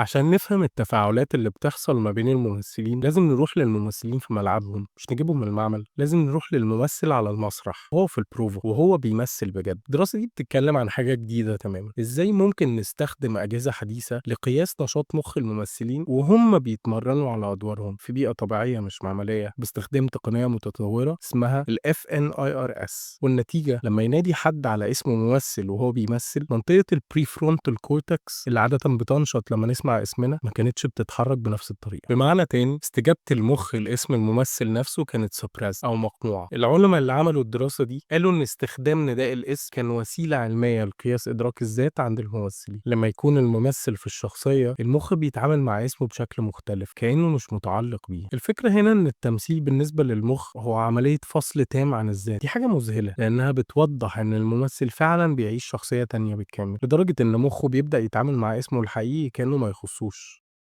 عشان نفهم التفاعلات اللي بتحصل ما بين الممثلين لازم نروح للممثلين في ملعبهم، مش نجيبهم من المعمل. لازم نروح للممثل على المسرح وهو في البروفا وهو بيمثل بجد. الدراسة دي بتتكلم عن حاجة جديدة تماما، ازاي ممكن نستخدم أجهزة حديثة لقياس نشاط مخ الممثلين وهم بيتمرنوا على أدوارهم في بيئة طبيعية مش معملية، باستخدام تقنية متطورة اسمها ال fNIRS. والنتيجة لما ينادي حد على اسم ممثل وهو بيمثل، منطقة ال prefrontal cortex اللي عادة بتنشط لما نسمع اسمنا ما كانتش بتتحرك بنفس الطريقة. بمعنى تاني، استجابة المخ لاسم الممثل نفسه كانت suppressed أو مقموعة. العلماء اللي عملوا الدراسة دي قالوا إن استخدام نداء الاسم كان وسيلة علمية لقياس إدراك الذات عند الممثلين. لما يكون الممثل في الشخصية، المخ بيتعامل مع اسمه بشكل مختلف، كأنه مش متعلق بيه. الفكرة هنا إن التمثيل بالنسبة للمخ هو عملية فصل تام عن الذات. دي حاجة مذهلة لأنها بتوضح إن الممثل فعلا بيعيش شخصية تانية بالكامل، لدرجة إن مخه بيبدأ يتعامل مع اسمه الحقيقي كأنه ما يخصوش.